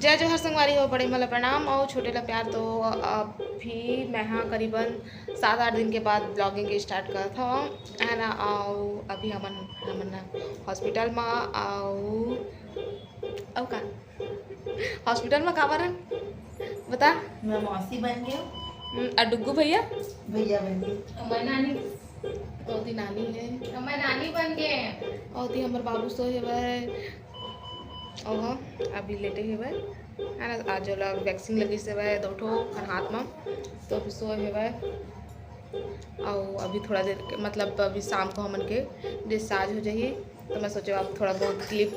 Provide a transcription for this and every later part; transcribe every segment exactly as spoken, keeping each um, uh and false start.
जय जोहार संगवारी हो, बड़े मन ला प्रणाम अउ छोटे ला प्यार। तो अभी मैं हा करीबन सात आठ दिन के बाद vlogging के start करत हव, है ना। अउ अभी हमन, हमन ना hospital मा, अउ, अउ का hospital मा काबर हन बता? मैं मौसी बन गई हूँ। हम्म, अउ डुग्गू भैया? भैया बन गई। हमर नानी। ओती नानी है। हमर नानी बन गए। ओती हमर बाबू सोए हवय। ओह, अभी लेटे हवय, है ना। आज ओला vaccine लगिस हवय दो ठो खन हाथ म, तो अभी सोए हवय। अउ अभी थोड़ा देर के, मतलब अभी शाम को हमन के discharge हो जाही, तो मैं सोचे अब थोड़ा बहुत clip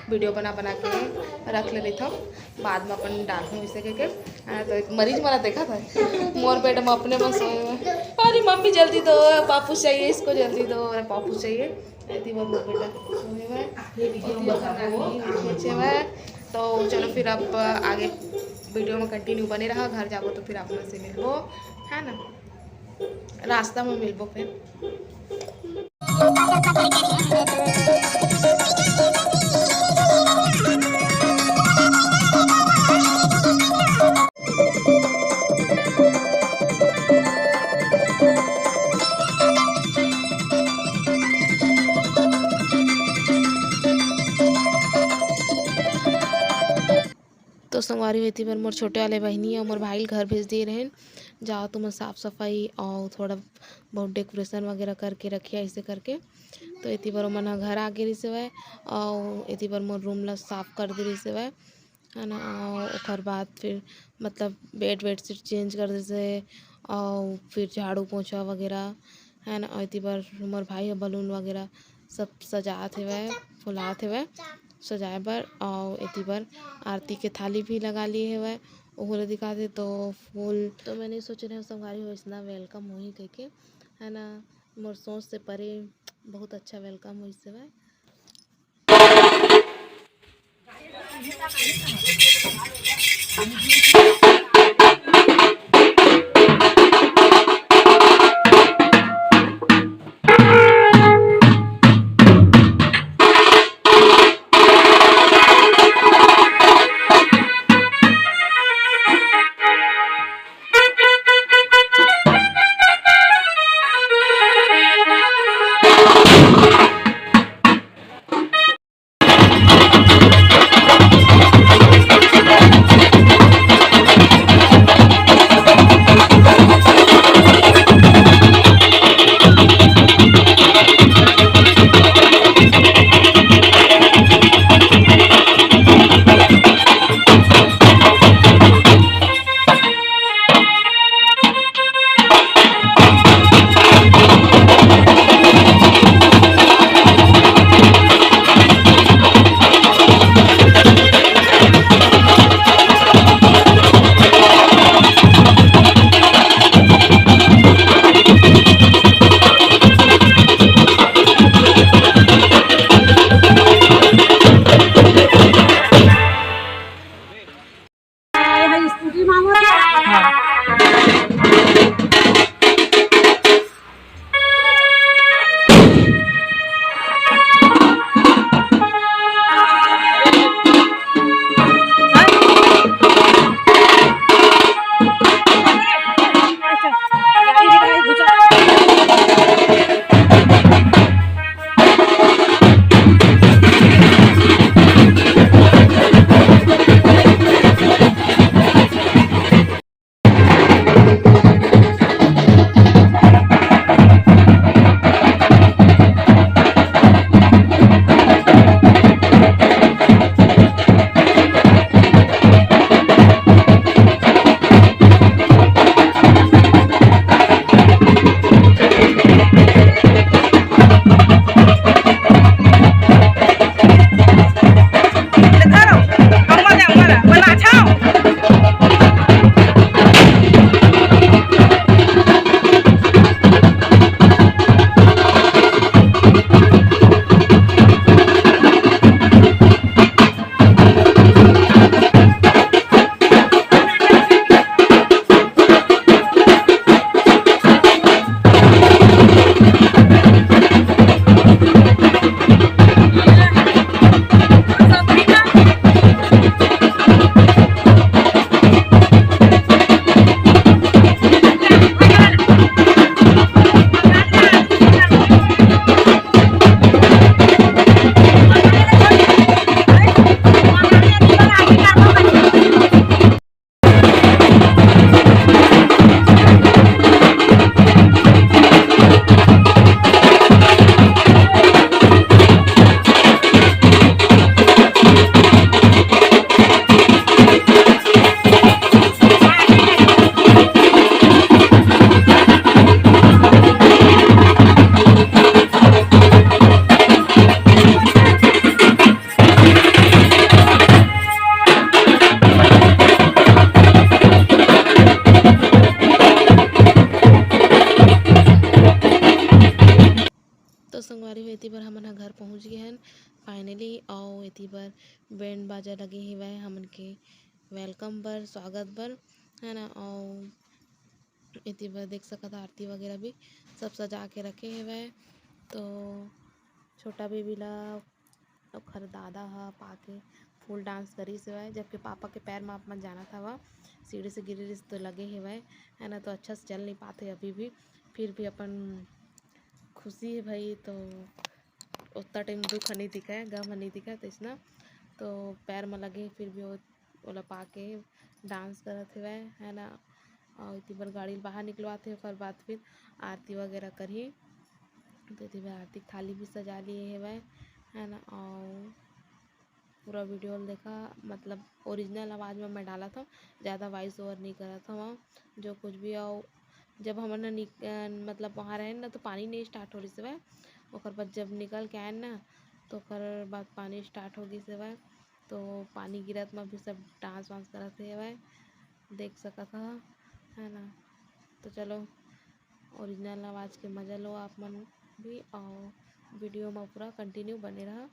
video बना बना के रख ले रहिथव, बाद में अपन डालहूँ इसे कह के। हाँ, तो एक मरीज मन ला देखत हव, मोर bed में अपने मन सोए हुए। अरे मम्मी जल्दी दो, पापू चाहिए, इसको जल्दी दो, अरे पापू चाहिए। एती बर मोर बेटा सोए हुए, ये video ओती में अपन बताओ। नानी अच्छे हुए। तो चलो फिर अब आगे video में continue बने रहा, घर जाबो तो फिर आप मन से मिलबो, है ना, रास्ता में मिलबो फिर। तो संगवारी हो, एती बर मोर छोटे वाले बहिनी अउ मोर भाई ल घर भेज दिए रहेन, "जाओ तुमन साफ सफाई अउ थोड़ा बहुत decoration वगैरह करके रखिया," ऐसे करके। तो एती बर ओमन ह घर आ गे रिहिस हवय अउ एती बर मोर room ला साफ कर दे रिहिस हवय, है ना। अउ ओकर बाद फिर मतलब bed, bedsheet change कर देसे अउ फिर झाड़ू पोछा वगैरह, है ना। अउ एती बर मोर भाई ह balloon वगैरह सब सजात हेवय, फुलात हेवय सजाए बर। अउ एती बर आरती के थाली भी लगा लिए हेवय, ओहू ला दिखात हे। तो फूल तो मैं नहीं सोचे रहेंव संगवारी हो, अइसना welcome होही कहिके, है ना। मोर सोच से परे बहुत अच्छा welcome होइस हेवय। ली। अउ एती बर बैंड बाजा लगे हेवय हमन के welcome बर, स्वागत बर, है ना। अउ एती बर देख सकत हा, आरती वगैरह भी सब सजा के रखे हेवय। तो छोटा बेबी ला ओखर दादा ह पाके full dance करिस हेवय, जबकि पापा के पैर म आप मन जानत हवा, सीढ़ी से गिरे रिहिस तो लगे हेवय, है ना। तो अच्छा से चल नहीं पात हे अभी भी, फिर भी अपन खुशी हे भाई, तो ओतना टाइम दुख ह नहीं दिखय, गम ह नहीं दिखय, तइसना तो पैर म लगे, फिर भी ओ ओला पाके dance करत हेवय, है ना। अउ एती बर गाड़ी ल बाहर निकलवाथे, ओकर बाद फिर आरती वगैरह करही। तो एती बर आरती के थाली भी सजा लिए हेवय, है ना। अउ पूरा video ल देखा, मतलब original आवाज़ में मैं डालत हव, ज़्यादा voice over नहीं करत हव। जो कुछ भी अउ जब हमन ह निक-, अ, मतलब वहाँ रहेन ना, तो पानी नहीं start हो रहिस हेवय। ओकर बाद जब निकल के आएन ना, तो ओकर बाद पानी start हो गिस हेवय। तो पानी गिरत म भी सब dance वांस करत हेवय, देख सकत ह, है ना। तो चलो, original आवाज़ के मज़ा लो आप मन भी, अउ video म पूरा continue बने रहा।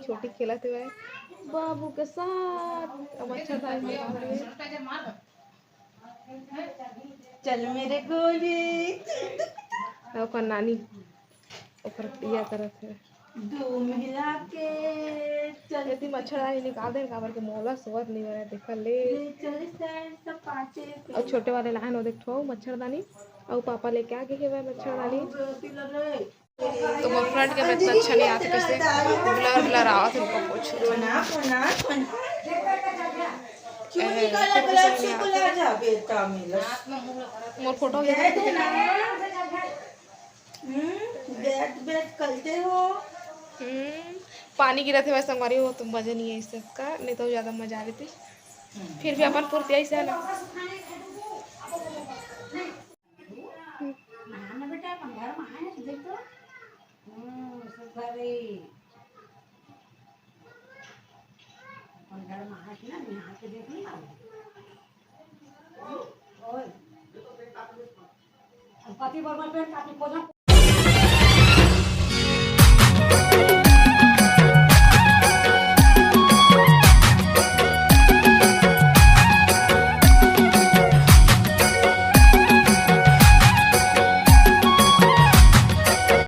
छोटी खेलत हेवय बाबू के साथ। अब अच्छा time हे। चल मेरे गोली। अउ ओकर नानी ओकर इया करत हे। दो महिला के चल एती मच्छरदानी निकाल दे, काबर के मोला सोवत नहीं बने, देखा ले। ले चल इस side सब पाँचे। अउ छोटे वाले लाहन ओ देख ठो मच्छरदानी, अउ पापा लेके आ गे हेवय मच्छरदानी। अउ बेटी ला रे। तो मोर front camera इतना अच्छा नहीं आते, कैसे blur blur आवत है, रुको पोछो। मोर photo हो जाता है। हम्म, पानी गिरत हे संगवारी हो, तो मजा नहीं है इसका, नहीं तो ज़्यादा मजा आ रही थी। फिर भी अपन पूर्ति ऐसे है ना। नहाना बेटा, अपन घर में आए ना, तो देख तो। हम्म, सुघर रही। अपन घर में आए ना, नहा के देख ली ना। ओए। अब पति बर्मा पेन काटी पोछा।